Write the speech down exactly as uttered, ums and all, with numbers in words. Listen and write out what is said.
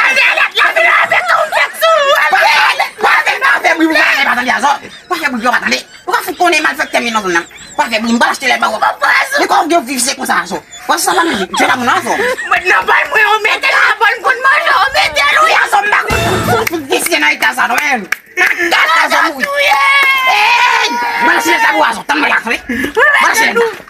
Lave lèt la, vin lave tou, m fèk sou ou. Pa fè, pa fè, pa fè bri pou pa tande, pa tande, Azò. Pa fè bri pou pa tande. Ou ka fout konnen malfektè m ye nan zòn nan. Pa fè bri, m pral achte lèt ba ou. Men kòman w gen viv se konsa, Azò. Wè sa la, men, jè la moun, Azò. Mwen nan bal mwen, ou mete la bal, m konn manje, ou mete l, wi. Azò, m pa konn fout, fout, fout, nan eta sa, non, men. Nan eta sa, wi. Ey! M pral achte lèt la pou Azò, tann mwen la, wi. M pral achte lèt la.